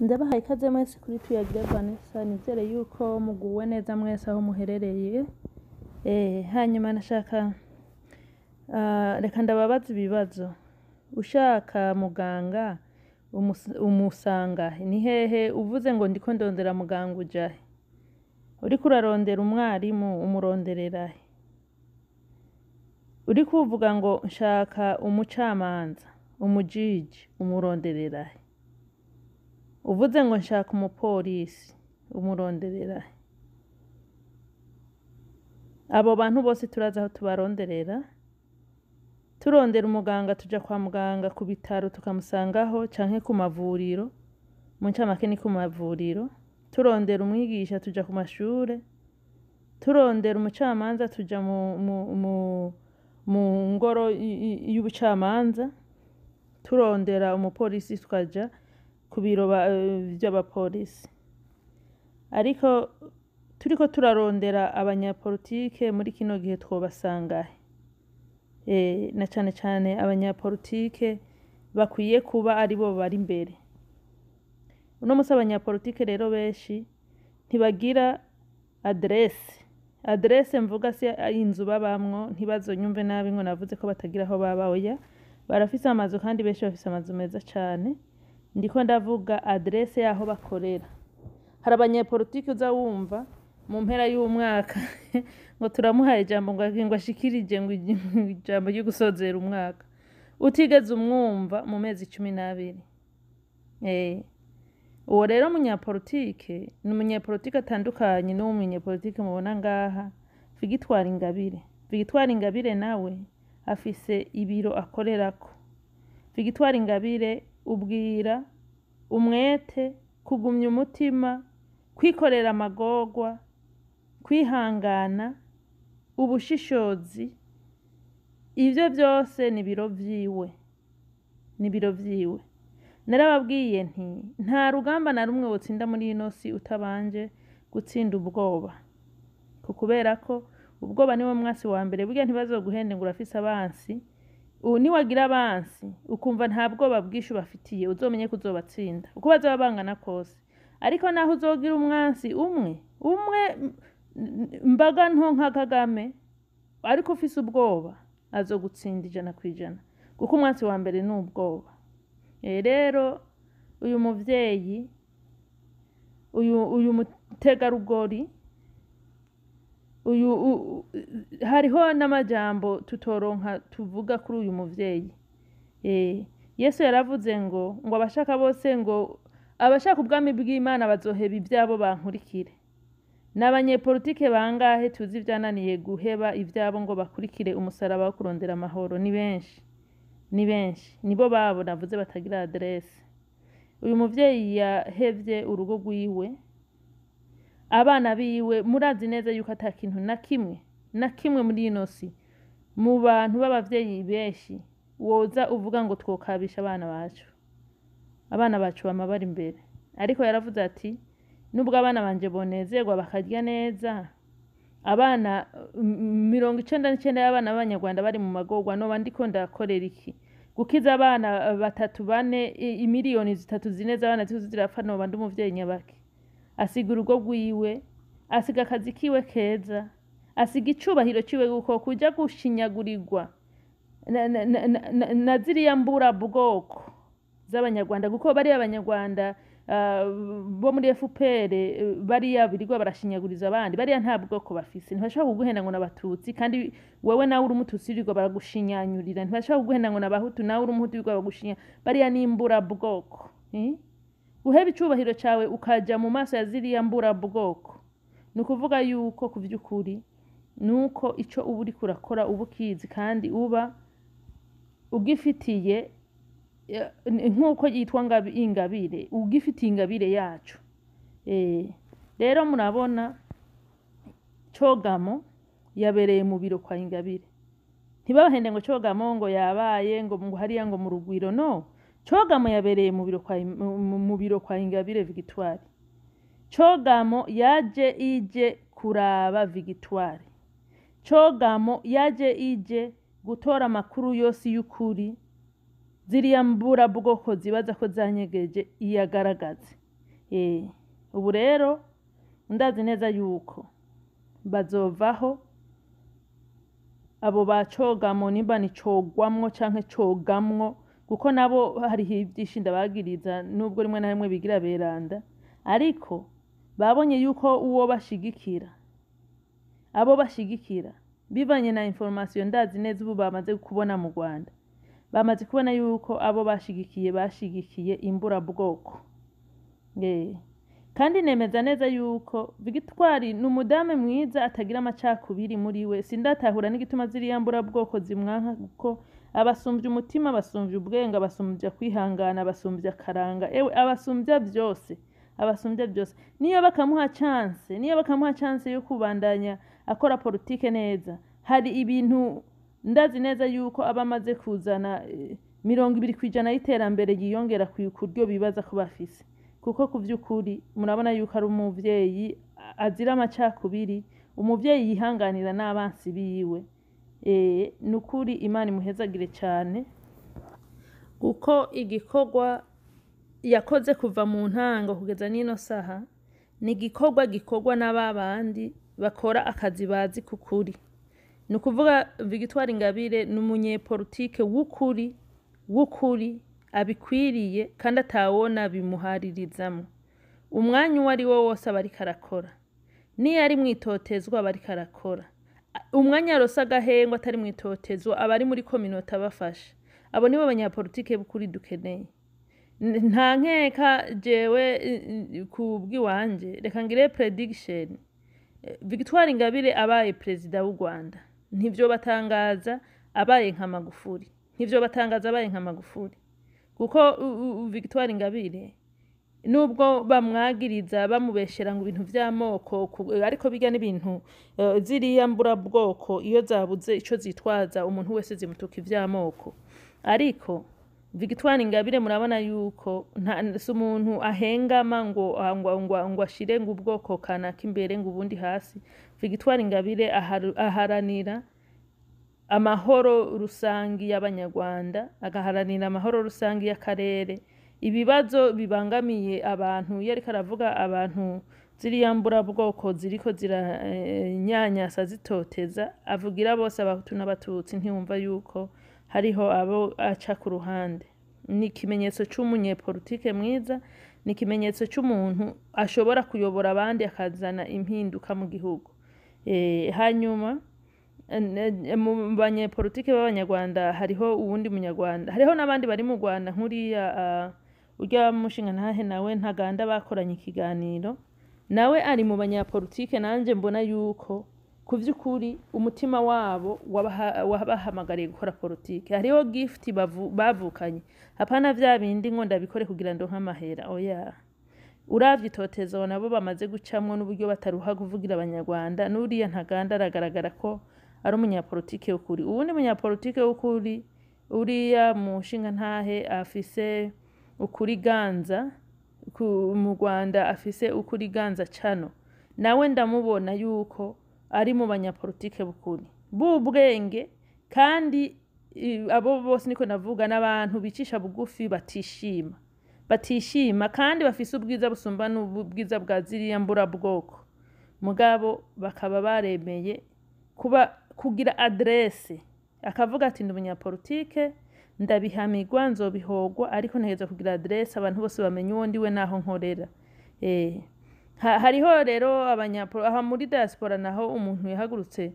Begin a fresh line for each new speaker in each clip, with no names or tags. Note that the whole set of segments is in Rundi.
Ndabahaye ikaze mwese kuri Tuyagire Vanessa, nizere yuko muguwe neza mwese aho muherereye. Hanyuma nashaka reka ndababaza ibibazo. Ushaka muganga umusanga he? Ni hehe? Uvuze ngo ndiko ndondera muganga uja he? Uriko urarondera umwarimu umuronderera he? Uriko uvuga ngo nshaka umucamanza, umujiji, umuronderera he? Uvuze ngo nshaka umupolisi, umuronderera he? Abo bantu bose turazi aho tubaronderera. Turondera umuganga tuja kwa muganga ku bitaro tukamusangaho canke ku mavuriro, mu ncamake ni ku mavuriro. Turondera umwigisha tuja ku mashure, turondera umucamanza tuja mu ngoro y'ubucamanza, turondera umupolisi tukaja ku biro vy'abapolisi. Ariko turiko turarondera abanyapolitike muri kino gihe twobasanga he? Na cane cane abanyapolitike bakwiye kuba aribo bari imbere. Uno musi abanyapolitike rero benshi ntibagira aderese. Aderese mvuga si inzu babamwo, ntibazonyumve nabi ngo navuze ko batagira aho baba, oya. Barafise amazu kandi benshi bafise amazu meza cane. Ndiko ndavuga aderese y'aho bakorera. Hari abanyapolitike uza wumva mu mpera y'umwaka ngo turamuhaye ijambo ngo ashikirije ngo ijambo ryo gusozera umwaka, utigeze umwumva mu mezi 12. Uwo rero umunyapolitike ni umunyapolitike atandukanye n'uwo munyapolitike mubona ngaha, Victoire Ingabire. Victoire Ingabire nawe afise ibiro akorerako. Victoire Ingabire ubwira umwete, kugumya umutima, kwikorera amagorwa, kwihangana, ubushishozi, ivyo vyose ni biro vyiwe, ni biro vyiwe. Narababwiye nti nta rugamba na rumwe wotsinda muri ino si utabanje gutsinda ubwoba, kubera ko ubwoba niwo mwasi wa mbere. Burya ntibazoguhende ngo urafise abansi, niwagira abansi ukumva nta bwoba bwinshi ubafitiye, uzomenye ko uzobatsinda uko bazoba bangana kose. Ariko naho uzogira umwansi umwe umwe mbaga nto nka Kagame, ariko ufise ubwoba azogutsinda 100%, kuko umwansi wa mbere ni ubwoba. Rero uyu muvyeyi, uyu mutegarugori, uyu hariho n'amajambo tutoronka tuvuga kuri uyu muvyeyi. Yesu yaravuze ngo abashaka bose, ngo abashaka ubwami bw'Imana bazoheba ivyabo bankurikire. N'abanyepolitike bangahe tuzi vyananiye guheba ivyabo ngo bakurikire umusaraba wo kurondera amahoro? Ni benshi, ni benshi. Nibo babo navuze batagira aderese. Uyu muvyeyi yahevye urugo rwiwe, abana biwe, murazi neza yuko ata kintu na kimwe na kimwe muri ino si mu bantu b'abavyeyi benshi woza uvuga ngo twokabisha abana bacu. Abana bacu bama bari imbere. Ariko yaravuze ati nubwo abana banje bonezerwa bakarya neza, abana 99 y'abana b'Abanyarwanda bari mu magorwa, noba ndiko ndakorera iki? Gukiza abana 3 4, imiliyoni 3 4 z'abana zose zirapfa, noba ndi umuvyeyi nyabaki? Asiga urugo rwiwe, asiga akazi kiwe keza, asiga icubahiro ciwe, kuko kuja gushinyagurirwa na ziriya mbura bwoko z'Abanyarwanda, kuko bariya Abanyarwanda bo muri FPR bariya birirwa barashinyaguriza abandi, bariya nta bwoko bafise. Ntibashobora kuguhenda ngo n'Abatutsi kandi wewe nawe uri Umututsi birirwa baragushinyanyurira, ntibashobora kuguhenda ngo n'Abahutu nawe uri Umuhutu birirwa baragushinya. Bariya ni imbura bwoko. Guheba icubahiro cawe ukaja mu maso ya ziriya mbura bwoko, ni ukuvuga yuko ku vy'ukuri nuko ico uba uriko urakora uba ukizi kandi uba ugifitiye, nk'uko yitwa Ingabire, ugifitiye ingabire yacu. Rero murabona Cogamo yabereye mu biro kwa Ingabire. Ntibabahende ngo Cogamo ngo yabaye ngo hariya ngo mu Rugwiro, no. Cogamo yabereye mu biro kwa Ingabire Victoire. Cogamo yaje ije kuraba Victoire. Cogamo yaje ije gutora amakuru yose y'ukuri, ziriya mbura bwoko zibaza ko zanyegeje iyagaragaze. Ubu rero ndazi neza yuko bazovaho abo bacogamo, nimba ni cogwamwo canke cogamwo, kuko nabo hariho ivyinshi ndabagiriza, nubwo rimwe na rimwe bigira beranda, ariko babonye yuko uwo bashigikira, abo bashigikira bivanye na information, ndazi neza ubu bamaze kubona mu Rwanda, bamaze kubona yuko abo bashigikiye bashigikiye imburabwoko. Kandi nemeza neza yuko Victoire ni umudame mwiza atagira amacakubiri muri we. Sindatahura n'igituma ziriya mburabwoko zimwanka, kuko abasumvya umutima, abasumvya ubwenge, abasumvya kwihangana, abasumvya akaranga, ewe abasumvya vyose, abasumvya byose. Niyo bakamuha chance yo kubandanya akora politike neza, hari ibintu ndazi neza yuko aba amaze kuzana 20% y'iterambere yiyongera ku kuryo bibaza ko bafise, kuko ku vy'ukuri murabona yuko ari umuvyeyi azira amacakubiri, umuvyeyi yihanganira n'abansi biwe. Ni ukuri Imana imuhezagire cane, kuko igikorwa yakoze kuva mu ntango kugeza n'ino saha ni igikorwa gikorwa n'aba bandi bakora akazi bazi kukuri. Ni ukuvuga Victoire Ingabire ni umunyepolitike w'ukuri w'ukuri, abikwiriye, kandi atawona bimuharirizamwo. Umwanya uwo ari wo wose aba ariko arakora, niyo ari mwitotezwa aba ariko arakora. Umwanya arose agahengwa atari mwitotezwa, aba ari muri communauté abafasha. Abo nibo banyapolitike b'ukuri dukeneye. Nta nkeka jewe ku bw'iwanje, reka ngire prediction. Victoire Ingabire abaye perezida w'u Rwanda, ntivyobatangaza abaye nka Magufuli, ntivyobatangaza abaye nka Magufuli, kuko Victoire Ingabire nubwo bamwagiriza bamubeshera ngo ibintu vy'amoko, ariko birya n'ibintu ziriya mburabwoko iyo zabuze ico zitwaza, umuntu wese zimutuka ivy'amoko. Ariko Victoire Ingabire murabona yuko si umuntu ahengama ngo ashire ngo ubwoko kanaka imbere ngo ubundi hasi. Victoire Ingabire aharanira amahoro rusangi y'Abanyarwanda, agaharanira amahoro rusangi y'akarere, ibibazo bibangamiye abantu. Iyo ariko aravuga abantu ziriya mburabwoko ziriko ziranyanyasa zitoteza, avugira bose, Abahutu n'Abatutsi, ntiwumva yuko hariho abo aca ku ruhande. Ni ikimenyetso c'umunyepolitike mwiza, ni ikimenyetso c'umuntu ashobora kuyobora abandi akazana impinduka mu gihugu. Hanyuma mu banyepolitike b'Abanyarwanda hariho uwundi Munyarwanda, hariho n'abandi bari mu Rwanda nk'uriya urya mushingantahe nawe Ntaganda bakoranye ikiganiro, nawe ari mu banyapolitike. Nanje mbona yuko ku vy'ukuri umutima wabo wabahamagariye gukora politike. Hariho gift bavukanye, hapana vya bindi ngo ndabikore kugira ndonke amahera, oya. Uravye itotezo nabo bamaze gucamwo n'uburyo bataruha kuvugira Abanyarwanda, n'uriya Ntaganda aragaragara ko ari umunyapolitike w'ukuri. Uwundi munyapolitike w'ukuri, uriya mushingantahe afise ukuri ganza mu Rwanda, afise ukuri ganza cano, nawe ndamubona yuko ari mu banyapolitike b'ukuri b'ubwenge. Kandi abo bose niko navuga n'abantu bicisha bugufi, batishima, kandi bafise ubwiza busumba n'ubwiza bwa ziriya mburabwoko, mugabo bakaba baremeye kuba kugira adresse, akavuga ati: "Ndi umunyapolitike, ndabihamigwa, nzobihogwa, ariko ntegerezwa kugira adresse, abantu bose bamenye uwo ndiwe naho nkorera." Hariho rero aha muri diaspora naho umuntu yahagurutse,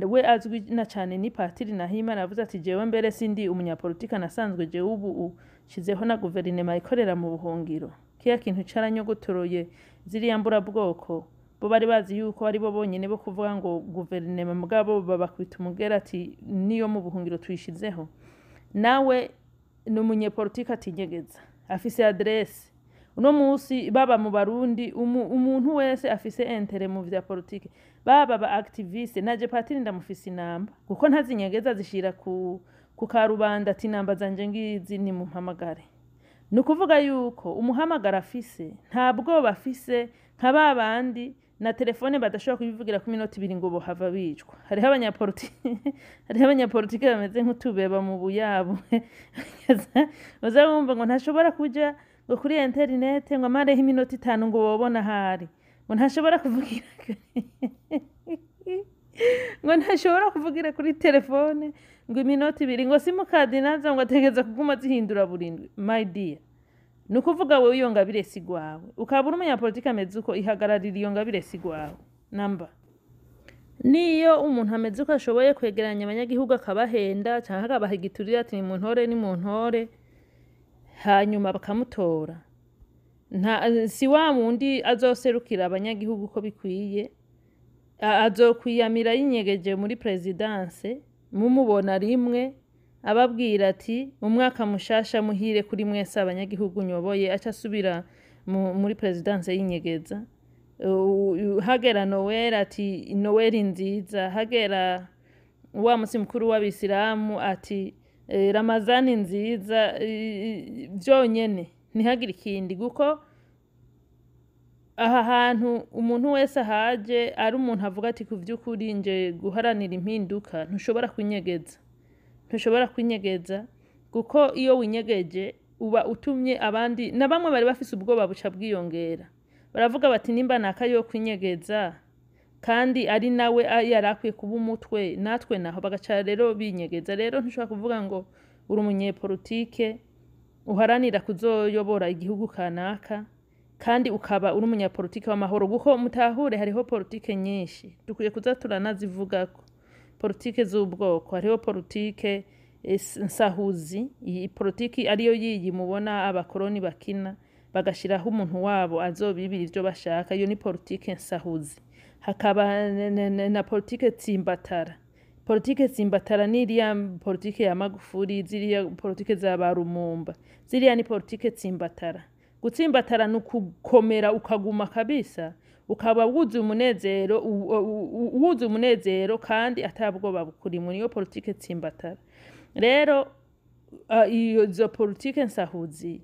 we azwi na cane ni Patiri Nahimana. Yavuze ati: "Jewe mbere sindi umunyapolitike nasanzwe, jewe ubu shizeho na guverinema ikorera mu buhungiro." Kiya kintu caranyogotoroye ziriya mburabwoko, bo bari bazi yuko ari bo bonyene bo kuvuga ngo guverinema, mugabo babakubita umugera ati: "Niyo mu buhungiro tuyishizeho." Nawe ni umunyepolitike atinyegeza, afise adresse. Uno musi baba mu Barundi umuntu wese afise intérêt mu vya politike, baba ba activiste, naje Patiri ndamufise inamba, kuko ntazinyegeza, zishira ku karubanda ati: "Namba zanje ngizi, nimumpamagare." Ni ukuvuga yuko umuhamagara afise, nta bwoba afise nka ba bandi na telefone badashobora kubivugira ku minota 2 ngo bohava bicwa. Hariho abanyapolitike bameze nk'utubeba mu buyabo, uza wumva ngo ntashobora kuja. ngo kuri interinete ngo amareho iminota 5 ngo wobona ahari, ngo ntashobora kuvugira ngo ntashobora kuvugira kuri telefone ngo iminota 2, ngo simukadi nazo ngo ategereza kuguma zihindura burindwi. My dear, ni ukuvuga wowe iyo ngabire si gwawe, ukaba uri umunyapolitike ameze uko, ihagararira iyo ngabire si gwawe namba. Niyo umuntu ameze uko ashoboye kwegeranya abanyagihugu akabahenda canke akabaha igiturire ati nimuntore nimuntore, hanyuma bakamutora, nta si wa wundi azoserukira abanyagihugu uko bikwiye, azokwiyamira yinyegeje muri presidence, mumubona rimwe ababwira ati umwaka mushasha muhire kuri mwese abanyagihugu nyoboye, aca asubira muri presidence yinyegeza. Hagera Noel ati Noel nziza, hagera wa musi mukuru w'abisilamu ati Ramazani nziza, vyonyene ntihagire ikindi. Kuko aha hantu umuntu wese ahaje ari umuntu avuga ati ku vy'ukuri nje guharanira impinduka, ntushobora kunyegeza, ntushobora kwinyegeza, kuko iyo winyegeje uba utumye abandi na bamwe bari bafise ubwoba buca bwiyongera, baravuga bati nimba naka yo kwinyegeza kandi ari nawe yari akwiye kuba umutwe, natwe naho bagaca rero binyegeza. Rero ntushobora kuvuga ngo uri umunyepolitike uharanira kuzoyobora igihugu kanaka kandi ukaba uri umunyapolitike w'amahoro, kuko mutahure hariho politike nyinshi dukwiye kuza turanazivugako, politike z'ubwoko, hariho politike nsahuzi, iyi politiki ariyo yiyi mubona abakoroni bakina bagashiraho umuntu wabo azobibira ivyo bashaka, iyo ni politike nsahuzi. Hakaba na politike tsimbatara. Politike tsimbatara ni iriya politike ya Magufuli, ziriya politike za ba Lumumba, ziriya ni politike tsimbatara. Gutsimbatara ni ukukomera ukaguma kabisa, ukaba wuzuye umunezero, wuzuye umunezero kandi atabwoba bukurimo, niyo politike tsimbatara. Rero izo politike nsahuzi,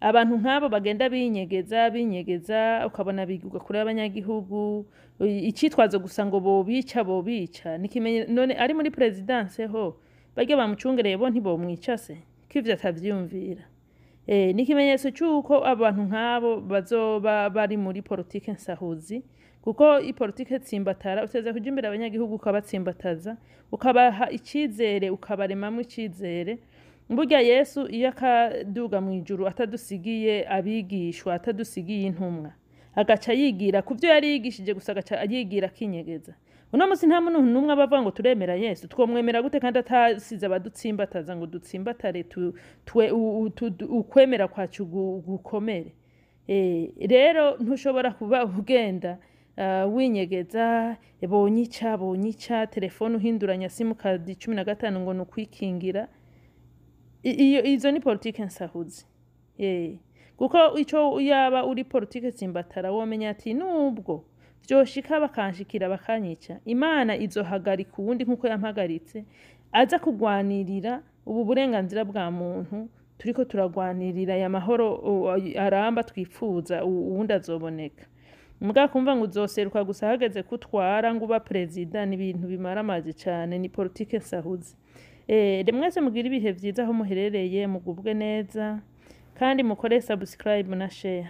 abantu nk'abo bagenda binyegeza binyegeza, ukabona biguga kuri abanyagihugu, icitwazo gusa ngo bobica bobica, nikimenye none ari muri presidence ho barya bamucungereye bo ntibomwica se kivyo atavyumvira. Ni ikimenyetso c'uko abantu nk'abo bazoba bari muri politike nsahuzi, kuko ipolitike tsimbatara uteza kuja imbere abanyagihugu ukabatsimbataza, ukabaha icizere, ukabaremamwo icizere. Burya Yesu iyo akaduga mw'ijuru atadusigiye abigishwa, atadusigiye intumwa, agaca yigira ku vyo yari yigishije gusa, agaca yigira akinyegeza. Uno musi nta muntu n'umwe aba avuga ngo turemera Yesu, twomwemera gute kandi atasize abadutsimbataza ngo dutsimbatare ukwemera kwacu gukomere. Rero ntushobora kuba ugenda winyegeza, bonyica bonyica, telefone uhinduranya simukadi 15 ngo nukwikingira. Iyo izo ni politike nsahuzi. Kuko ico yaba uri politike tsimbatara womenya ati nubwo vyoshika bakanshikira bakanyica, Imana izohagarika uwundi nkuko yampagaritse, aza kugwanirira ubu burenganzira bwa muntu turiko turagwanirira, aya mahoro aramba twipfuza, uwundi azoboneka. Muga kumva ngo uzoseruka gusa hageze kutwara ngo uba perezida, ni ibintu bimara amazi cane, ni politike nsahuzi. Mwese mugira ibihe vyiza aho muherereye, mugubwe neza kandi mukore subscribe na share.